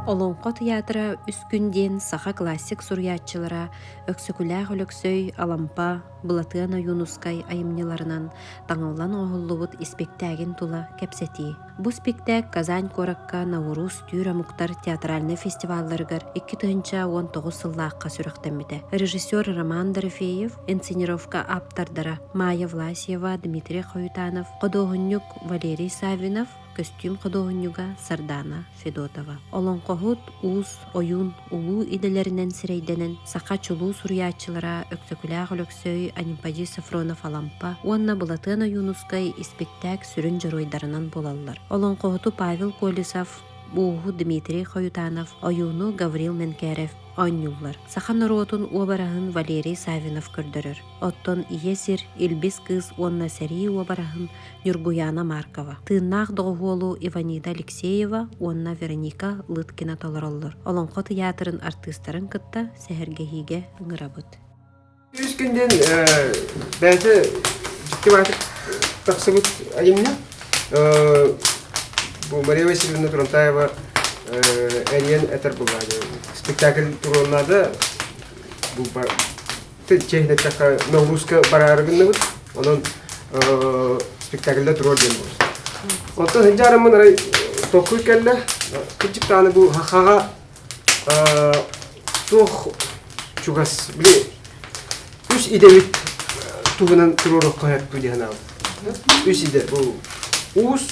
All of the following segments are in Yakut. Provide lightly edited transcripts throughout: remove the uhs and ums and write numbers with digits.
Олоҥхо тыйаатыра үс күн диэн саха классик суруйааччылара Өксөкүлээх Өлөксөй, Алампа, Былатыан Ойуунускай айымньыларынан таҥыллан оҥоһуллубут испиктээгин тула кэпсэтии. Бу испиктээк Казань куоракка Науруз түүр омуктар театральнай фестивалларыгар 2019 сыллаахха сүрэхтэммитэ. Режиссер Роман Дорофеев, инсценировка ааптардара Майя Власьева, Дмитрий Хоютанов, худуоһунньук Валерий Саввинов, көстүүм худуоһунньуга Сардана Федотова. Олоҥхоһут, уус, ойуун улуу идэлэринэн сирэйдэнэн саха чулуу суруйааччылара Өксөкүлээх Өлөксөй, Анемподист Софронов-Алампа уонна Былатыан Ойуунускай испиктээк сүрүн дьоруойдарынан буолаллар. Олоҥхоһуту Павел Колесов, ууһу Дмитрий Хоютанов, ойууну Гаврил Менкяров оонньууллар. Саха норуотун уобараһын Валерий Саввинов көрдөрөр. Оттон Ийэ сир, Илбис кыыс уонна сэрии уобараһын Ньургуйаана Маркова, тыыннаах доҕуһуолу Иванида Алексеева уонна Вероника Лыткина толороллор. Олоҥхо тыйаатырын артыыстарын кытта сэһэргэһиигэ ыҥырабыт. Үс күнден бэйэтэ дьикти баатык тахсыбыт айымньы. Бу Мария Васильевна Турантаева эрийэн этэр буолла. Спектакль туруоннаада бу чэһинэттэххэ Науруска бараары гынныбыт. Онон спектакльда туруор диэн буолла. Онтон сылдьаарыммын арай толкуй кэллэ. Кырдьык даҕаны бу хахаҕа туох чугас били үс идэбит туһунан туруоруохха сөп дии санаабыт. Үс идэ бу уус,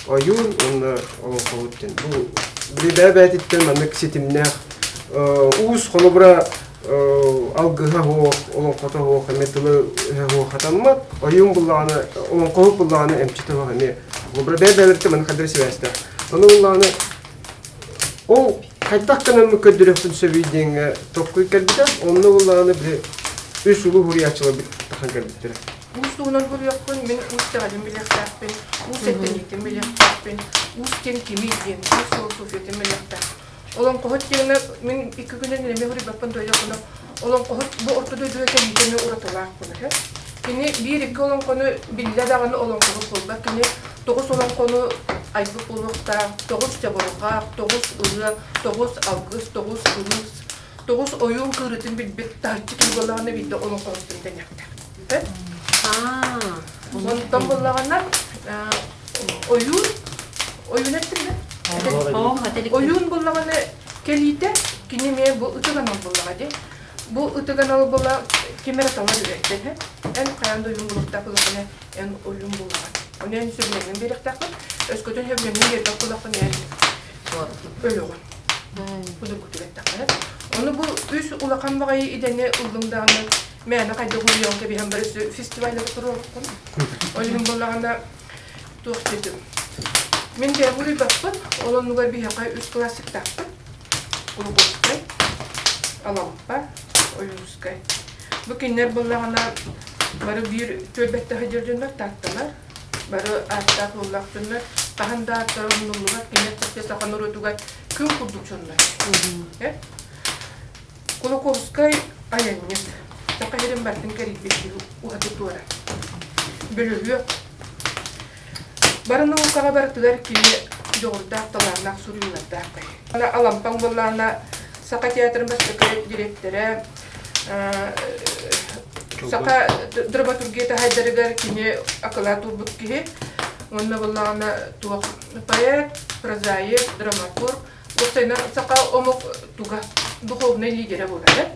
ойуун уонна олоҥхоһут диэн. Бу били бэйэ-бэйэтиттэн маннык ситимнээх уус холобура алгыһа суох, олоҥхото суох эмиэ тылы суох хатаммат. Ойуун буллаҕына, олоҥхоһут буллаҕына эмчитэ суох эмиэ. Холобура бэйэ-бэйэлэриттэн маннык хайдах сибээстээх. Ону буллаҕына ол хайдах гынан көрдөрүөхпүн сөбүй диэҥҥэ толкуй кэлбитэ. Онно буллаҕына били үс улуу суруйааччыларбыт тахан кэлбиттэрэ. Уус туһунан суруйуохпун, мин уус итэҕэлин билиэхтээхпин, уус эттэниитин билиэхтээхпин, уус диэн кимий диэн, уус философиятын билиэхтээхпин. Олоҥхоһут диэҥҥэ мин икки күнүн эмиэ суруйбаппын дойдохпуна олоҥхоһут бу орто дойдуга кэлиитэ эмиэ уратылаах буолар. Кини биир-икки олоҥхону биллэ даҕаны олоҥхоһут буолбат. Кини тоҕус олоҥхону айбыт буолуохтаах, тоҕус чабырҕах, тоҕус ырыа, тоҕус алгыс, тоҕус кымыс, тоҕус ойуун кыырытын билбит таһыччы киһи буоллаҕына биирдэ олоҥхоһуттан тэниэхтээх. Онтон буоллаҕына ойуун ойуун эттим да ойуун буоллаҕына кэлиитэ кини эмиэ бу ытык анал буоллаҕа дии бу ытык анал буола ким эрэ талар үрэттэн эн хайаан да ойуун булуохтаах буоллаххына эн ойуун буолаҕын ону эн сөбүлэҥҥин биэриэхтээххин өскөтүн сөбүлэҥҥин биэрбэт буоллаххына эн өлөҕүн судургутук эттэххэ ону бу үс улахан баҕайы идэни ыллыҥ даҕаны мээнэ хайдах уруйан кэбиһэн бары фестивальга туруоруккун ол иһин буоллаҕына туох диэтим мин бэйэм уруйбаппын ол оннугар биһиэхэ үс классиктаахпын Кулуковскай Алампа Ойуунускай бу кинилэр буоллаҕына бары биир түөлбэттэ сылдьар дьоннор таатталар бары ааттаах уоллаах дьоннор хаһан да ааттара умнуллубат кинилэр чахчы саха норуотугар күн курдук дьоннор Кулаковскай айанньыт, саха сирин барытын кэрийбит киһи уһаты-туора. Бөлүһүөк. Бары наукаҕа барытыгар кини дьоҕурдаах, талааннаах суруйуулардаах киһи. Алампаҥ буоллаҕына Саха театрын бастакы дириэктэрэ, саха драматургия таһайдарыгар кини акылаат уурбут киһи. Уонна буоллаҕына туох поэт, прозаик, драматург, Уопсайынан саха омук туга духовнай лидерэ буолар.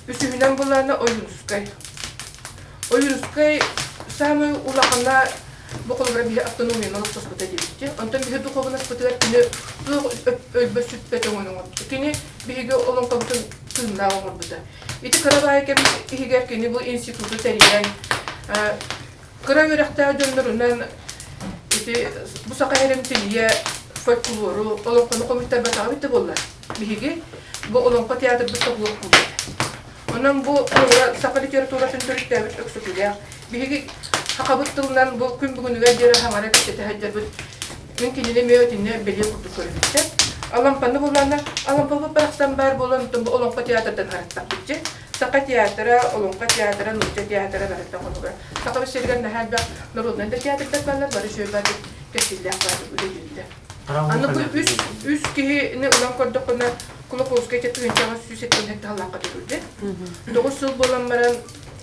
Үсүһүнэн булаана Ойуунускай. Ойуунускай саамай улахана бу холобура биһи автономияны олохтоспута диэбитчи. Онтон биһи духовнаспытыгар кини туох өлбөт сүппэт өҥөнү оҥорбута. Кини биһиги олоҥхобутун тыыннаах оҥорбута. Ити кыра баай кэм иһигэр кини бу институту тэрийэн Кыра үөрэхтээх дьоннорунан ити бу саха сирин тилийэ фольклору, олоҥхону хомуйтарбатаҕа эбитэ буоллар, биһиги бу олоҥхо театрбыт тобулуох буолуо этэ. Онон бу саха литературатын төрүттээбит Өксөкүлээх. Биһиги сахабыт тылынан бу күн бүгүнүгэр диэри хаҥара кэпсэтэ сылдьарбыт мин кинини эмиэ итиннэ бэлиэ курдук көрөбүттэр. Алампаны буллаана, Алампабыт барахсан баар буолан, бу олоҥхо театрдан хараттахпытчы. Саха театра, Олоҥхо театра, Нуучча театра барыта холобура. Саха сиригэр наһаа элбэх народнай да театрдар бааллар, бары үчүгэй баардык, кэскиллээх баардык үлэлииллэр. Аны бу үс үс киһини ылан көрдөххүнэ Кулаковскай тыһыынчаҕа 177 сыллаахха төрүүрдэ. 9 сыл буолан баран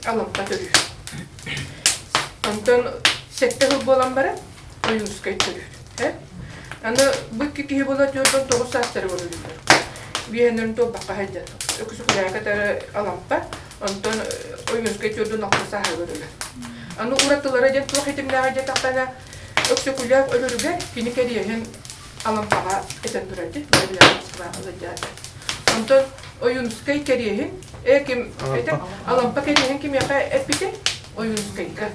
Алампа төрүүр. Онтон сэттэ сыл буолан баран Ойуунускай төрүүр. Аны бу икки киһи буола 49 саастары өлүүллэр. Биэһэннэрин туолбакка сылдьар. Өкүсүкүлээҕи кытары Алампа, онтон Ойуунускай 46 сааһыгар өлөр. Аны уратылара диэн туох итимнээҕэ диэтэххинэ, Өксөкүлээх өлөрүгэр кини кэриэһин Алампаҕа этэн турар дии, Москваҕа сылдьаата. Онтон Ойуунускай кэриэһин, э ким этэ, Алампа кэриэһин кимиэхэ эппитэ? Ойуунускайга.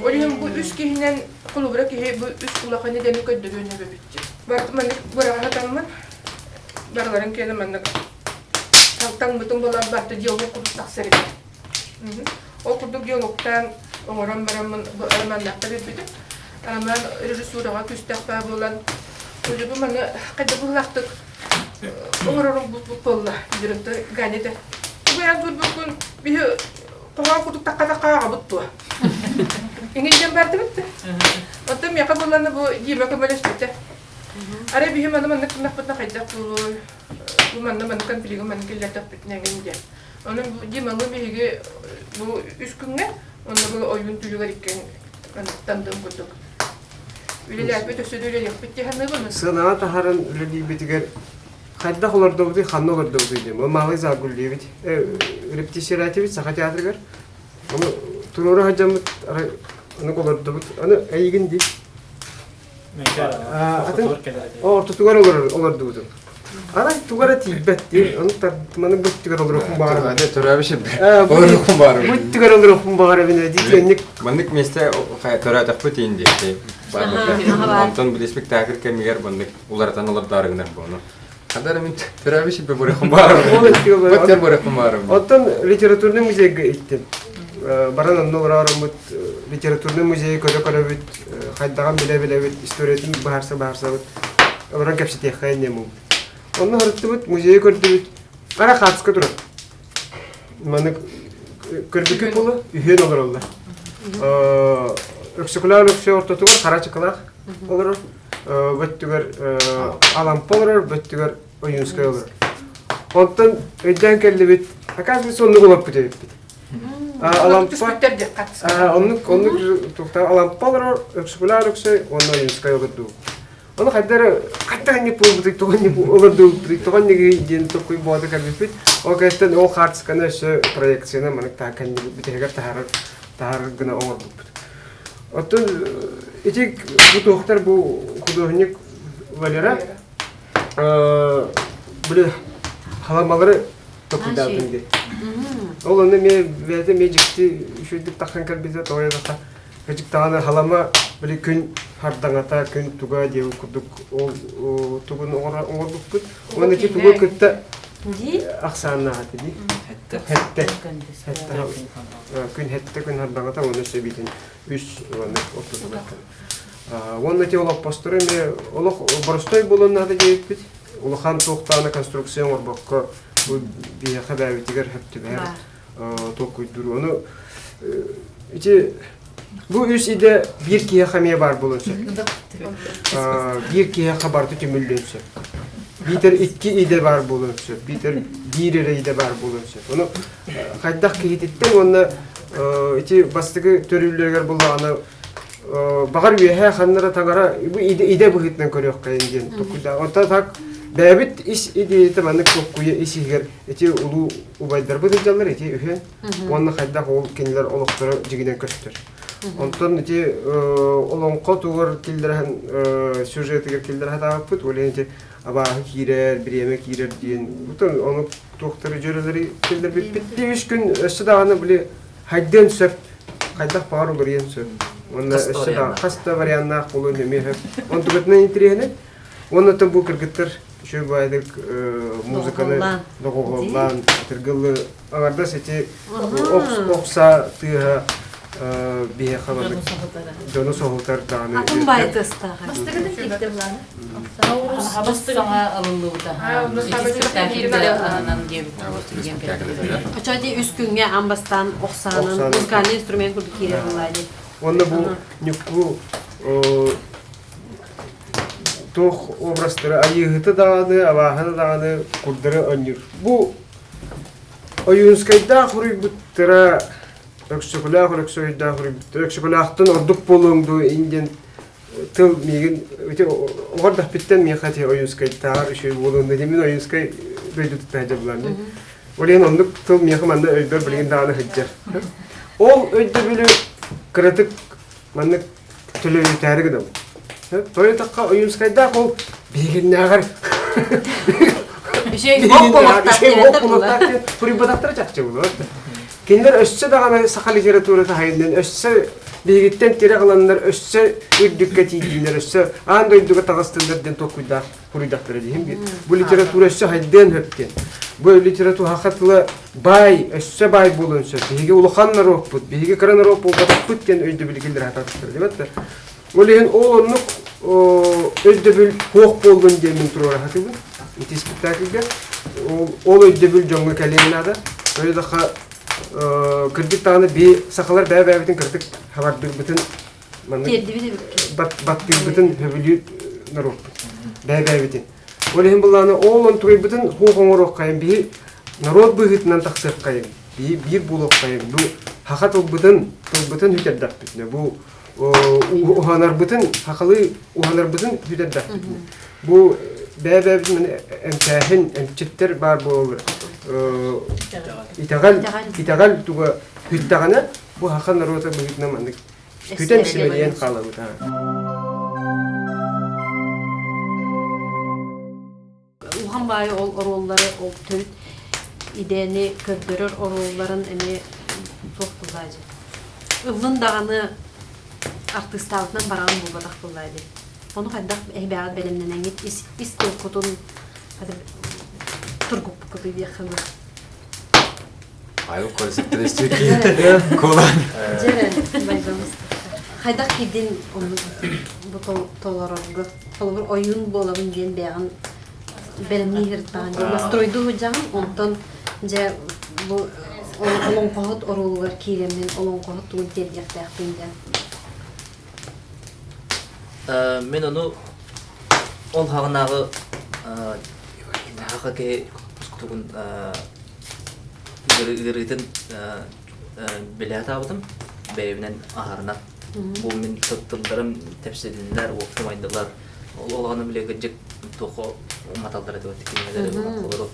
Ол иһин бу үс киһинэн холобура киһи бу үс улахан идэни көрдөрүөн эбэбит. Барыта маннык быраҕа сатаммын, барыларын киэнэ маннык таҥмытым буолан барыта диалог курдук тахсар этэ. Ол курдук диалогтаан оҥорон бараммын бу романнаахта биэрбитим. Роман режиссураҕа күүстээх баа буолан, бу маны хайдах быһыылаахтык оҥорорум буолла диэн Ганя этэ. Бу эн турбуккун биһи хоһоон курдук тахха-тахха ааҕабыт дуо? Иҥин диэн бардыбыт да. Оттон миэхэ буоллаҕына бу Дима көмөлөспүтэ. Арай биһи маны маннык гыннахпытына хайдах буолуой? Бу манна маннык конфлигы маннык киллэртэхпитинэ эҥин диэн. Онон бу Диманы биһиги бу үс күҥҥэ онно бу ойуун түүлүгэр иккиэн тандым курдук үлэлээппит өссө да үлэлиэхпит дии саныыбын. Сыанаҕа таһааран үлэлиирбитигэр хайдах олордобутуй, ханна олордобутуй диэн. Ол Малый залга үлэлиибит. Репетициялаатыбыт Саха театрыгар. Ону туруору сылдьаммыт арай ону олордубут. Аны эйигин дии. Атын ортотугар олорор олордубутум. Арай тугара тиийбэт дии. Ону маны бүттүгэр олоруохпун баҕарабын. Төрөөбүт олоруохпун баҕарабын. Бүттүгэр олоруохпун баҕарабын дии. Тиэнник Маннык миэстэ төрөөтөхпүт иин диэки. Онтон били спектакль кэмигэр маннык уларытан олордоору гынар буону. Хадара мин төрөөбүт сирбэ барыахпын баҕарабын. Баттер барыахпын баҕарабын. Оттон литературный музейга иттим. Баран онно олороороммут литературный музейы көрө-көрөбүт, хайдаҕын билэ-билэбит, историятын быһаарса-быһаарсабыт. Олорон кэпсэтиэххэ инньэ муҥ. Онно сырыттыбыт, музейы көрдүбүт. Ара хаартыска турар. Маннык көрбүккүт буолуо, үһүөн олороллор. Өксөкүлээх Өлөксөй ортотугар хара чыкылаах олорор. Бөттүгэр Алампа олорор, бөттүгэр Ойуунскай олорор. Онтон өйдөөн кэллибит, оказывается, оннук олорпут эбиппит. Алампа оннук оннук туохтаах Алампа олорор, Өксөкүлээх Өлөксөй уонна Ойуунскай олордубут. Ону хайдах эрэ хайдах инник буолбутуй, тоҕо инник олордубуппутуй, тоҕо иннигий диэн толкуй буолата кэлбиппит. Ол кэнниттэн ол хаартысканы өссө проекцияны маннык кэннибит бүтэһигэр таһаарар таһаарар гына оҥорбуппут. Оттон ити бу туохтар бу художник Валера били халамалары толкуйдаабытым дии. Ол онно эмиэ бэйэтэ эмиэ дьикти үчүгэйдик тахсан кэлбитэ тоҕо диэтэххэ кырдьык даҕаны халама били күн хардаҥата күн туга диэбит курдук ол тугун оҥорбуппут уонна ити тугу кытта ахсааннаах этэ дии хэттэ күн хэттэ күн хардаҥата уонна өссө эбиитин үс уонна ортотугар уонна ити олоппостору эмиэ олох боростой буолуон наада диэбиппит улахан туохтаана конструкция оҥорбокко бу биһиэхэ бэйэбитигэр сөп түбэһэр толкуйдуур ону ити бу үс идэ биир киһиэхэ эмиэ баар буолуон сөп биир киһиэхэ барыта түмүллүөн сөп биитэр икки идэ баар буолуон сөп биитэр биир эрэ идэ баар буолуон сөп ону хайдах киһититтэн уонна ити бастакы төрүүллэригэр буллаҕына баҕар үөһээ ханнара таҥара бу идэ, идэ быһыытынан көрүөххэйин диэн толкуйдаах. Онтон так бэйэбит ис идеята маннык толкуйа ис иһигэр ити улуу убайдарбыт сылдьаллар ити үһүөн уонна хайдах ол кинилэр олохторо дьигинэн көстөр. Онтон ити олоҥхо тугар киллэрэһэн сюжетыгар киллэрэ сатаабыппыт, ол иһин ити абааһы киирэр, бириэмэ киирэр диэн бутун ону туохтары дьөрөлөрү киллэрбиппит. Үс күн өссө даҕаны били хайдыан сөп, хайдах баҕар уларыйан сөп. Уонна өссө да хас да варианнаах буолуон эмиэ сөп. Онтукатынан интириэһинэй. Уонна оттон бу кыргыттар үчүгэй баайдык музыканы доҕуһуоллаан, тыргыллы аҥардас ити охса тыаһа биһиэхэ маннык дьону соһутар даҕаны. Атын баай тыастаах. Бастакытын киирдэ булааны. Саҥа ылыллыбыта. Очо ди үс күҥҥэ аан бастаан охсаанын музыкальный инструмент курдук киирэр буоллаа дии. Уонна бу ньукку. туох образтары айыыһыты даҕаны, абааһыны даҕаны курдары оонньуур. Бу Ойуунскайдаах уруйбуттара Өксөкүлээх Өлөксөйдөөх уруйбуттара Өксөкүлээхтэн ордук буолуоҥ дуу ин диэн тыл миигин ити оҕор дахпиттан миэхэ ити Ойуунскайдааҕар үчүгэй буолуон да мин Ойуунскай дойдутуттан сылдьабылаан дии. Ол иһин оннук тыл миэхэ манна өйбөр билигин даҕаны сылдьар. Ол өйдөбүлү кыратык маннык төлөйүтээри гынабын. Тойотоххо Ойуунскайдаах ол биһигиннээҕэр Суруйбатахтара чахчы буолуо. Кинилэр өссө даҕаны саха литературата хайыннан өссө биһигиттэн тирэх ыланнар өссө үрдүккэ тиийдиннэр өссө аан дойдуга таҕыстыннар диэн толкуйдаах суруйдахтара диһин бу литература өссө хайдыан сөп диэн. Бу литература саха тыла баай, өссө баай буолуон сөп. Биһиги улахан норуоппут, биһиги кыра норуот буолбатахпыт диэн өйдөбүлү киллэрэ сатаатахтара диэбэт. Ол иһин ол оннук өйдөбүл суох буоллун диэн мин туруора сатыыбын. Ити спектакльга ол өйдөбүл дьоҥҥо кэлиэн наада. Өйдөөххө кырдьык даҕаны би сахалар бэйэ-бэйэбитин кырдык хабардыырбытын маннык баттыырбытын сөбүлүүр норуоппут. Бэйэ-бэйэбитин. Ол иһин былааны ол онтугайбытын хуох оҥоруоххайын биһи норуот быһыытынан тахсыаххайын биһи биир буолуоххайын бу хаха тылбытын тылбытын сүтэрдэхпитинэ бу уһанарбытын хахалыы уһанарбытын сүтэрдэхпитинэ бу бэйэ-бэйэбитин эмтээһин эмчиттэр баар буолаллар итэҕэл итэҕэл туга сүттэҕинэ бу хаха норуота быһыытынан маннык Күтэн симэлийэн хаалабыт Улахан баайы ол оруоллары ол төрүт идэни көрдөрөр оруолларын эмиэ туох буоллаа дии. Ыллын даҕаны артыыстаабытынан бараҕын буолбатах буоллаа дии. Ону хайдах эһибэҕит бэлэмнэнэҥҥит ис ис туркутун тургуппуккутуй диэххэ дуу. Айыл корсеттер Кулан. Хайдах киирдин бу толорорго? Холобур ойуун буолабын диэн бэйэҕин бэлэмнии сырыттаҕын дии. Настройдуу сылдьаҕын, онтон дьэ бу олоҥхоһут оруолугар киирэммин олоҥхоһут тугун тиэрдиэхтээхпин диэн. Мин ону ол хаҕынааҕы хаха киһи тугун ыарыытын билэ сатаабытым, бэйэбинэн аһарынан. Бу мин тылларым тэпсилиннэр, уопсумайдылар. Ол олоҕуну бile кырдьык туохха уматаллар этэ кинилэри олору.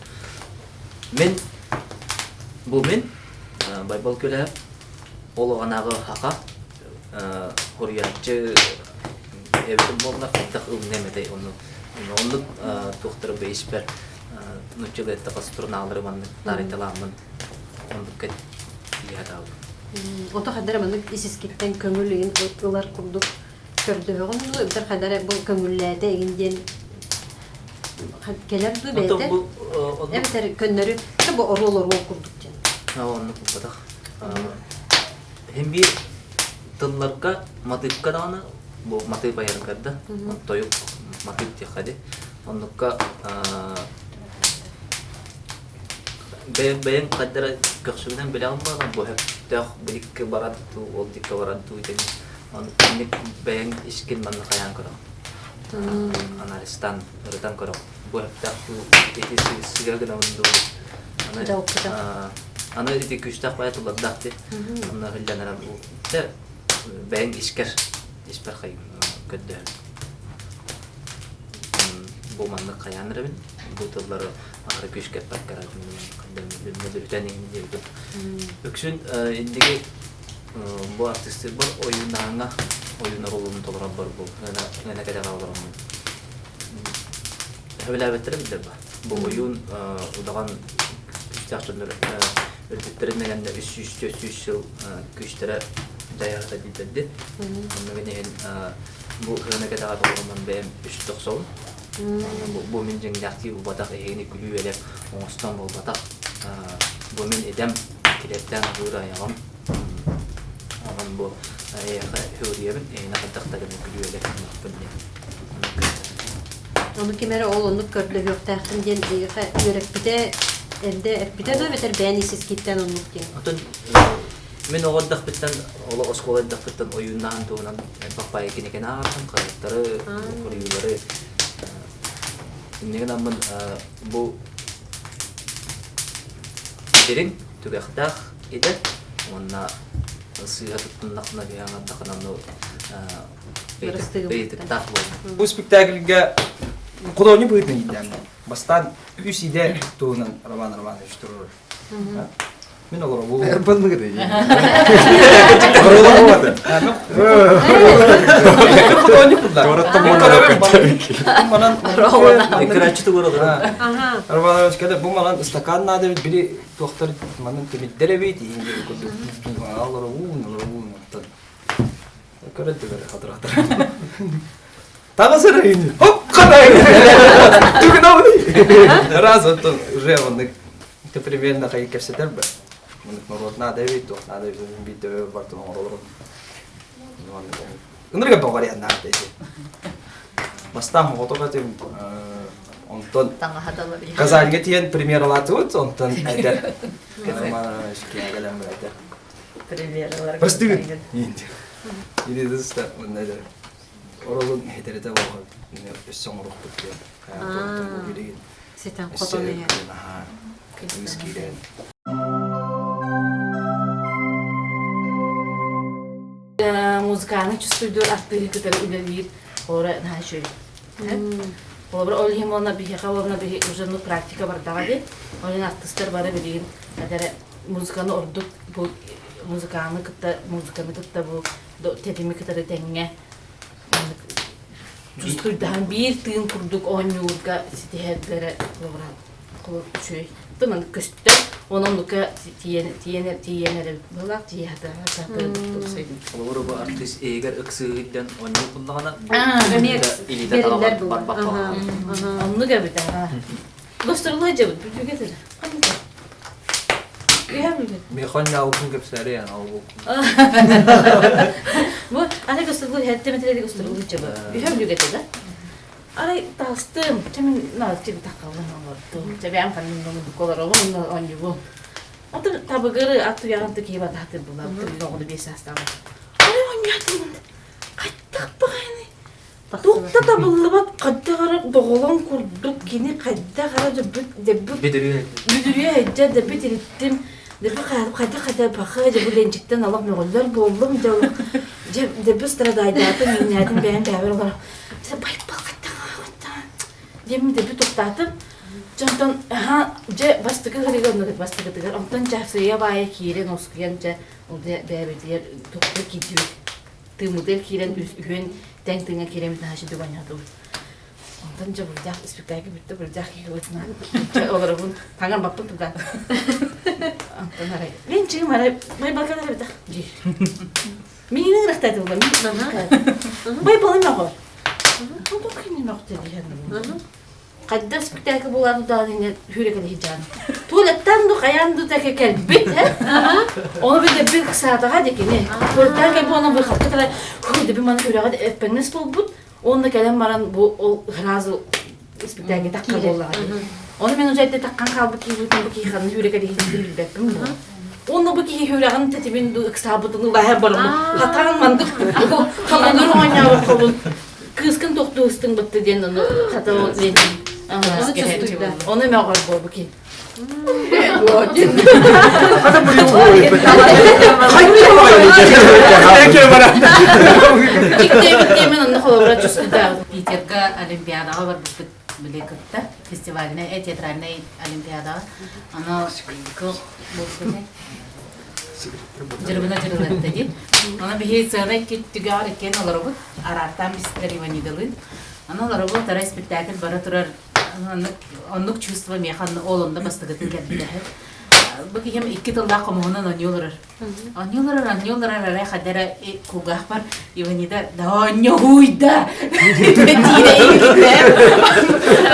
Мин бу мин Байбал Күлэһэп ол оҕонааҕы хаха хоруйааччы эбитим буоллар хайдах ылыныам этэй ону оннук туохтары бэйиспэр нуччалыы эттэххэ сурунааллары маннык таарыйталааммын оннукка тиийэ сатаабытым. Ото хайдара маннык ис-искиттэн көҥүл игин ылар курдук көрдөһөҕүн дуу эбэтэр хайдара бу көҥүллээтэ игин диэн кэлэр дуу бэйэтэ эбэтэр көннөрү бу оруол оруол курдук диэн. Оннук буолбатах. Иһин биир тылларга матыыпка даҕаны бу матыып айаргар да тойук матыып диэххэ дии Оннукка бэйэҥ бэйэҥ хайдара көхсүгүнэн билэҕин буолан бу сөптөөх биликкэ баран дуу, ол диккэ баран дуу диэн инник бэйэҥ искин манна хайаан көрөҕүн. Анализтаан, ырытан көрөҕүн. Бу сөптөөх дуу, ити сыга гынабын дуу. Аны аны ити күүстээх баайа тыллардаах дии. Онно иһиллэн эрэр бэйэҥ искэр испэр көрдөһөбүн. Бу маннык хайаан эрэбин, бу тыллары аһары күүскэ эппэккэ бүтэн иһин диэбитим. Үксүн инники бу артыыстыырбар ойуунааҥҥа ойуун оруолун толорорбор бу ыана кэтэҕэ олороммун. Сөбүлээбэттэрэ биллэр ба. Бу ойуун удаҕан күүстээх дьоннор өлбүттэрин гэннэ 300-400 сыл күүстэрэ дайаһыта дииллэрди. Онно иһин Бу кыһыны кэтэҕэ толоруммун бэйэм үс тохсобун. Бу мин дьиҥнээхтии буолбатах, эһигини күлүү-элэк оҥостон буолбатах. Бу мин идэм, килиэптээн аһыыр айаҕым. Онон бу эйиэхэ үөрүйэбин, эйиэнэ хайдах да гына күлүү-элэк гыныахпын диэн. Ону ким эрэ ол оннук көрдөһүөхтээхпин диэн эйиэхэ үөрэппитэ, эрдэ эппитэ да эбэтэр бэйэн ис-искиттэн оннук диэн. Отон Мин оҕо эрдэхпиттэн, олох оскуола эрдэхпиттэн ойууннаһан туһунан элбэх баайы кинигэни ааҕарбын, хаһыаттары, хоруйуулары. Иннигин аммын бу дириҥ түгэхтээх идэ уонна сыыһа туттуннахына киһи ону ыйытыктаах буолла. Бу спектакльга художник быһыытынан иитээм. Бастаан үс идэ туһунан Роман Романович турар. Мин олоробу. Эрбанныгы да. Художник булла. Манан Көрөөччү тугур Роман Романович кэлэ бу манан ыстакаан наада эбит били туохтар манан тимирдэр эбит иин курдук олоробуун олоробуун оттон көрөдү көрө хатыратар Таҕыс эрэ Хоп хатай Түгүн Раз оттон уже оннук ты примерно хайы кэпсэтэр бэ. Мунук норуот наада эбит, туох наада эбит, биирдэ бартын оҥоролорун. Ынырга баҕар наада ити. Бастаан оҕотох этим, онтон Казаньга тиийэн премьералаатыбыт, онтон эдэр кэлэн эдэр. Простыгын. Или дыста, онно эдэр. Оролун хитэрэтэ буолан өссө оҥоруохпут диэн. Билигин Ситэн хотон иһэр. Кыыс киирэн. Музыканы чувствуйдуур артыыһы кытары үлэлиир ора наһаа үчүгэй. Холобур, ол иһин уонна биһиэхэ уонна биһи уже ну практика бардаҕа дии. Ол иһин артыыстар бары билигин эдэр музыканы ордук бу музыканы кытта музыканы кытта бу тэтими кытары тэҥҥэ чувствуйдаһан биир тыын курдук оонньуурга ситиһэрдэрэ холобура үчүгэй тыман көстөр онон оннука тиийэн тиийэн тиийэн эрэ быһылаах тиийэ Холобура бу артыыс иһигэр ыксыыһыйдан оонньуу буллаҕына илиитэ талаҕар барбаппаҕа оннук эбит аа Гостролой дьабыт бүтүгэ тыр Михон яалбын кэпсээри ян ол Бу аны гостролой хэтте метрede гостролой жабы. Үһөм бүгете да. Арай таастым, чэмин наалчы тахаллан олордум. Чэбэм ханнын колоробун онньубун. Атын табыгыры ат туяҕын тыкиба тахтыр була оҕону биэс саастаах. Арай онньаатым. Хайтах баҕайыны Туох да табыллыбат хайдах эрэ доҕолоҥ курдук кини хайдах эрэ дьэббит дьэббит бүдүрүйэ сылдьар дэббит ириттим дэбби хайдах хайдах баха дьэ бу Ленчиктэн олох мөҕүллэр буоллум дьэ олох дьэ дэбби страдайдаатым иҥнээтим бэйэм бэйэбэр олорон дьэ байбал хайдах диэммин дэбби туттаатым дьэ онтон аха дьэ бастакы ыарыыга оннук бастакытыгар онтон дьэ сыыйа баайа киирэн уоскуйан дьэ ол бэйэбитигэр туппу киирдибит тыыммытыгар киирэн үһүөн тэҥ тыыҥа киирэммит наһаа үчүгэй оонньоотубут. Онтон дьэ бурдьаах испиктээкил бүттэ бурдьаах киһи чэ олоробун таҥар баппын тутан. Онтон арай мен чыгым арай байбалка да битах диир. Миигин ыҥырахтааты була мин байбалым оҕо. Онтон кинини мөхтө диһэн. Хайда спектакль буолаатын даҕаны инньэ сүүрэкэлэ сылдьаҕын. Туалеттан ду хайаан ду тэкэ кэлбит э. Ону би дэбби ыксаатаҕа дии кини. Туалеттан кэлбит уонна выходка тара дэби маны үрэҕэ эппэҥнэс буолбут. Уонна кэлэн баран бу ол сразу спектакль такка буоллаҕа дии. Ону мен уже таккан хаалбыт киһи бу киһи ханна сүүрэкэлэ сылдьарын билбэппин бу. Уонна бу киһи үрэҕин тэтимин ду ыксаабытын ылаһа бараммыт. Хатаан мандык хамандыр оонньообоккобун. Кыыскын тохтуу ыстыҥ бытты диэн ону хата ол Ону мөҕөр буолбу кин. Питерга Олимпиадаҕа барбыппыт били кытта фестивальнай театральнай олимпиадаҕа аны кыл Дьырыбына дьырылатта дии. Аны биһи сыана түгэҕэр иккиэн олоробут. Араартаан бистилэр Иванидалыын. Аны олоробут, арай спектакль бара турар. Оннук, оннук чувство миэхэ ол онно бастакытын кэлбитэ. Бу киһим икки тыллаах хомуһунан оонньуу олорор. Оонньуу олорор, оонньуу олорор, арай хадда эрэ кулгаахпар Иванида да оонньоһууйда тиирэ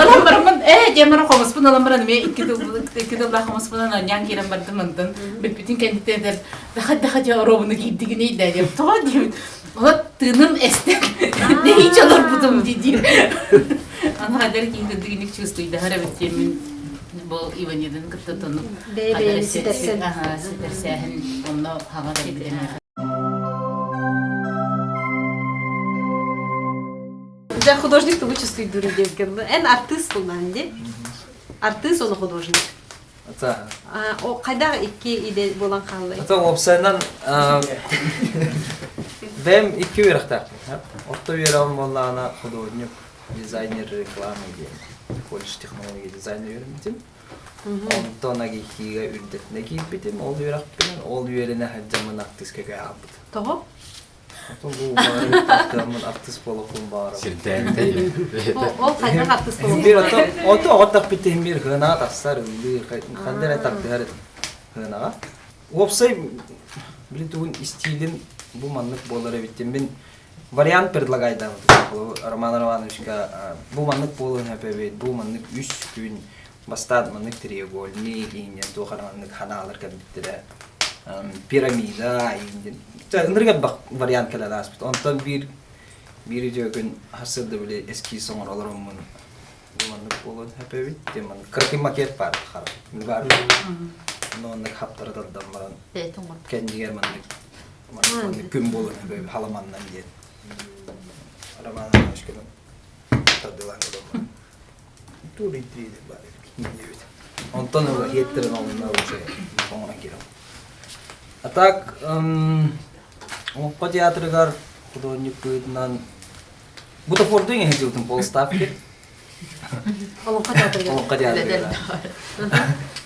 Ылан бараммын ээ диэн баран хомуспун ылан баран эмиэ икки тыл икки тыллаах хомуспунан оонньоон киирэн бардым онтон бүппүтүн кэнниттэн этэр даха даха дьэ оруобуна киирдигиний да диэн тоҕо диэбит вот тыыным эстэн нэһиичэ олорбутум дии диир аны хаддар киһи кырдыгиник чувствуйдаһар эбит диэммин бу Иваниданы кытта тонук Бэйэ-бэйэни ситэрсэн. ситэрсээһин онно хаҥа кэлбитэ Дьэ. Дьэ, художник тугу чувствуйдуур диэбиккин. Эн артыыс буоллаҕын дии. Артыыс уонна художник. Ата. О, хайдах икки идэ буолан хааллай? Ата уопсайынан бэйэм икки үөрэхтээхпин. Орто үөрэҕим буоллаҕына художник, дизайнер рекламы диэн колледж технология дизайна үөрэммитим. Онтон АГИКИга үрдэтинэ киирбитим. Ол үөрэхпинэн ол үөрэнэ сылдьаммын артыыска көһө хаалбытым. Тоҕо? Отон бу баҕарым артыыс буолуохпун баҕарабын. Сирдээбитэ Ол хайдах артыыс буолуохпун Биир ото ото оҕотох иһин биир хынаҕа тахсар ыллыыр ханна эрэ тардыһар этим хынаҕа. Уопсай били тугун истиилим бу маннык буолар эбит мин вариант предлагайдаабытым Роман Романовичка бу маннык буолуон сөп эбит бу маннык үс күн бастаан маннык треугольник ииннэн туох эрэ маннык ханаалар кэлбиттэрэ пирамида ииннэн ынырык элбэх вариант кэлэн ааспыт онтон биир биир үтүө күн сарсыарда били эскиз оҥоро олороммун бу маннык буолуон сөп эбит диэн маннык кыракый макет баар хара баар онно хаптара тардан баран кэннигэр маннык маннык күн буолуон сөп эбит халаманнан диэн Роман Иванович кэлэн тардылаан көрөн Онтон ыла иһиттэрин онно уже оҥорон киирэн. А так Олоҥхо театрыгар художник быһыытынан бутафордуй иһэ дьылтын полставки. Олоҥхо театрыгар. Олоҥхо театрыгар.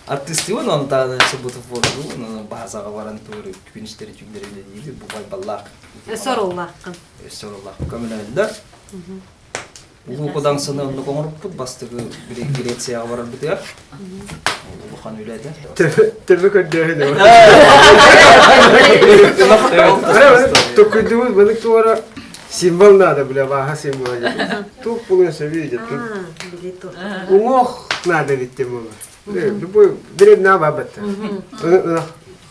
Артистыбын онтааны бутафордуу баазаҕа баран туору күнүстэри түүннэри үлэлиибит бу байбаллаах. Өссө оруоллааххын. Өссө оруоллаах көмөлөһөллөр. Улуу Кудаҥсыны оннук оҥорбуппут бастакы Грецияҕа барарбытыгар. Улахан үлэ этэ. Төбө көрдөөһүн. Токуйдубут бынык туора символ надо, бля, бааха символа. Туох булуон сөбүй дет. Уҥуох надо диттим буолар. Любой древна бабатта.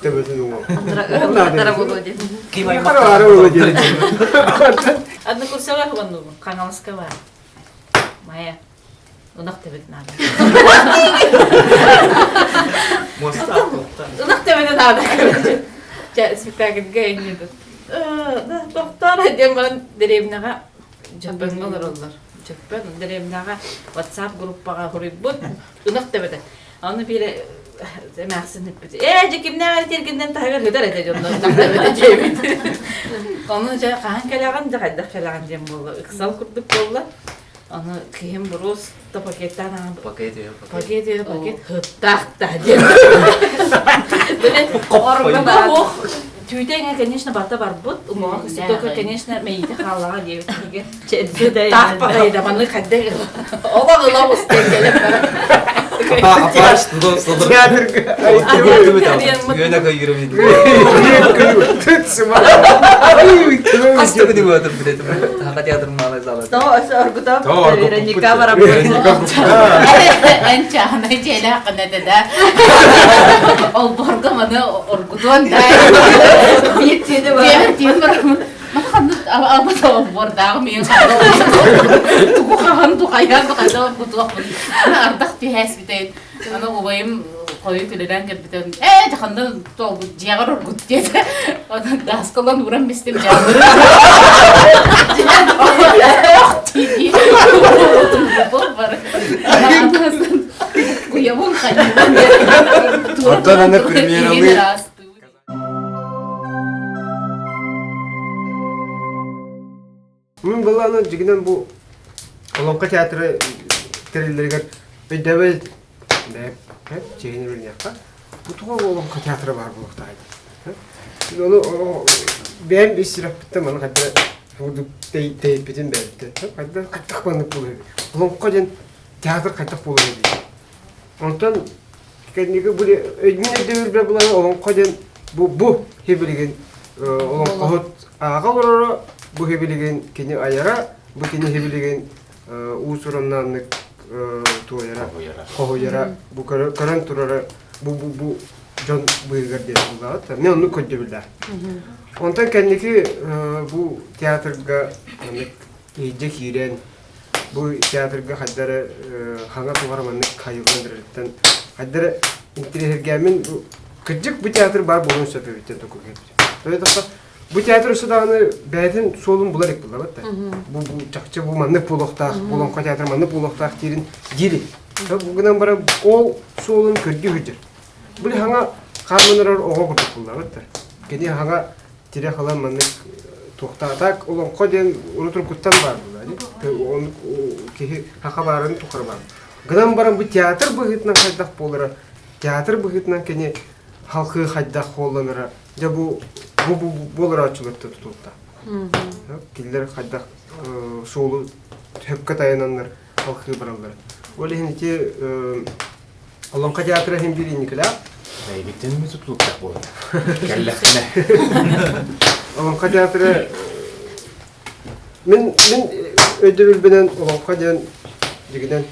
Төбөтүн уҥуох. Ким Одна курсовая хуганнубун, Хаҥаласка баар. Майа. Ынах төбөтүн наада. Ынах төбөтүн наада. Чэ, спектакльга иннибит. Тохтоор диэн баран дэриэбинэҕэ Дьөппөҥҥө олороллор. Дьөппөн дэриэбинэҕэ WhatsApp группаҕа хоруйбут. Ынах төбөтө. Аны биир эмээхсин эппит. Ээ, дьэ кимнээх эрэ тиэргэннэн таһыгар ыытар этэ дьоннор ынах төбөтө диэбит. Ону дьэ хаһан кэлэҕин, дьэ хайдах кэлэҕин диэн буолла. Ыксал курдук буолла. Аны киһим буруус да пакеттаан аҕан Пакет үһү, пакет үһү, пакет хыттаах да диэн. Ох, түүтэ эҥэ, конечно, бата барбыт. Уҥуоҕа только, конечно, мэйиитэ хааллаҕа диэбит киһигэ. Таах баҕайы да маны хайдах олох ыла устан кэлэн баран. Үөнэ көйгүрэ Вероника Эн чааһынай дьиэлээх этэ да. Олборго маны оргутуон да. Биир тиэни бар. Биир тиэн бараммын. Маны ханнык абата олбордааҕы миин тугу хаһан тухайан тухайда оргутуохпун. Ардах түһээспитин. Аны убайым хойут үлэлээн кэлбитин ээ дьаханна толбут дьиэҕэр оргут диэтэ. Онон даскалан ууран бистим дьаабыр. Куйабын хайыбын. Онтон аны премьералыы Мин былааны дьигинэн бу Олоҥхо театра тэриллэригэр өйдөбөл чиһини билиэххэ. Бу туга Олоҥхо театра баар буолуохтаах этэ. Ону бэйэм ис сүрэхпиттэн маны хайда курдук тэйиппитин бэйэбиттэн. Хайдах хайдах маннык буолуо эбит. Олоҥхо диэн театр хайдах буолуо эбит. Онтон кэнники бу мин өйдөбүлбэр булан олоҥхо диэн бу бу хибилигин олоҥхоһут ааҕа олороро бу хибилигин кини айара бу кини хибилигин уус-ураннааннык туойара хоһуйара бу көрөн турара бу бу бу дьон быыһыгар диэн буллаҕыт мен оннук көрдөбүллээх онтон кэнники бу театрга маннык иһирдьэ киирэн Бу театрга хайда эрэ хаҥа туһара маннык хайыллан эрэриттэн хайда эрэ интириэһиргээммин бу кырдьык бу театр баар буолуон сөп эбит диэн токуйга кэлбитим. Тоҕо диэтэххэ, Бу театр өссө даҕаны бэйэтин суолун булар илик буллабыт да. Бу бу чахчы бу маннык буолуохтаах, Олоҥхо театр маннык буолуохтаах диирин диири. Бу гынан баран ол суолун көрдүү сылдьар. Били хаҥа хаамынарар оҕо курдук буллабыт да. Кини хаҥа тирэх ылан маннык туохтаатак олоҥхо диэн урут-уруккуттан баар буолла. Оннук киһи хаха баарын тухары баар. Гынан баран бу театр быһыытынан хайдах буолара, театр быһыытынан кини халқы хайдах холланара дьэ бу бу бу буоларааччыларта тутулта. Кинилэр хайдах суолу хөпкө тайананнар халқы бараллар. Ол иһин ити Олоҥхо театра иһин биир инникилээх. Эйигиттэн ми тутулуктаах буолар. Кэллэххинэ. Олоҥхо театра мин мин өйдөбүлбүнэн олоҥхо диэн дьигинэн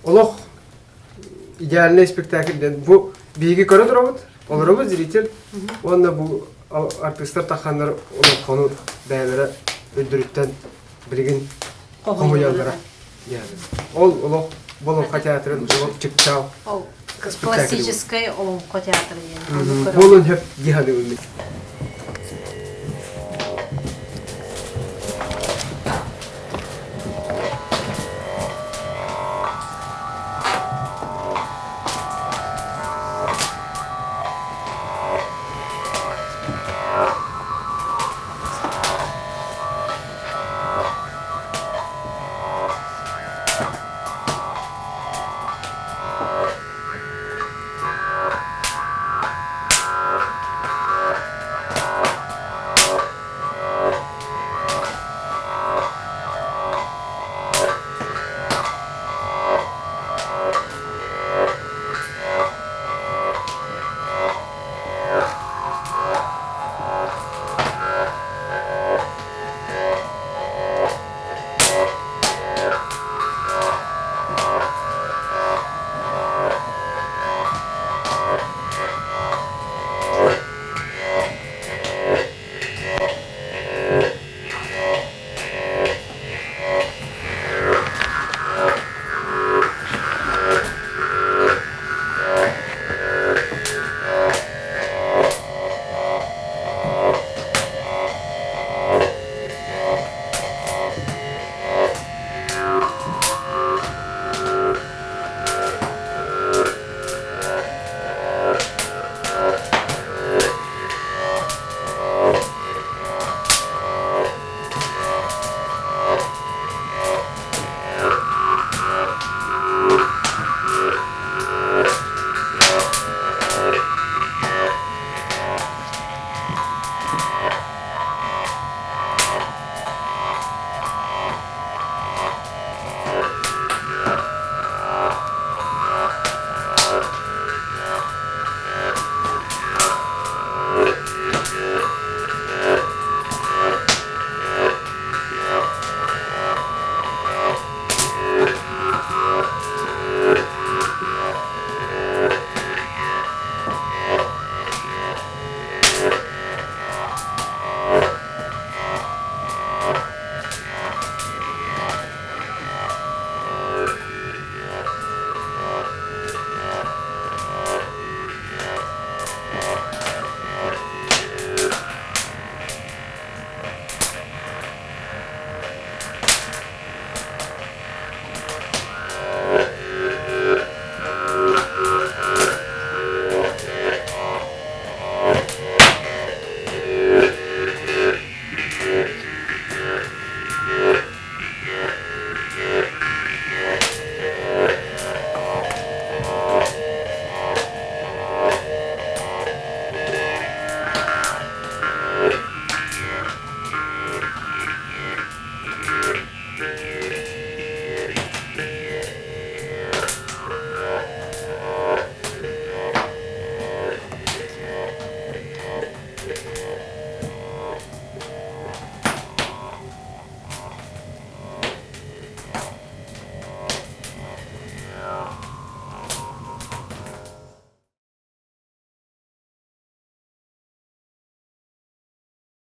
олох идеальный спектакль диэн бу биһиги көрө турабыт, олоробут зритель уонна бу артыыстар тахханнар олоҥхону бэйэлэрэ өйдөрүттэн билигин хомуйаллара. Ол олох Олоҥхо театрын олох чыпчаал Классическай олоҥхо театра диэн. Буолун хөп дии саныыбын.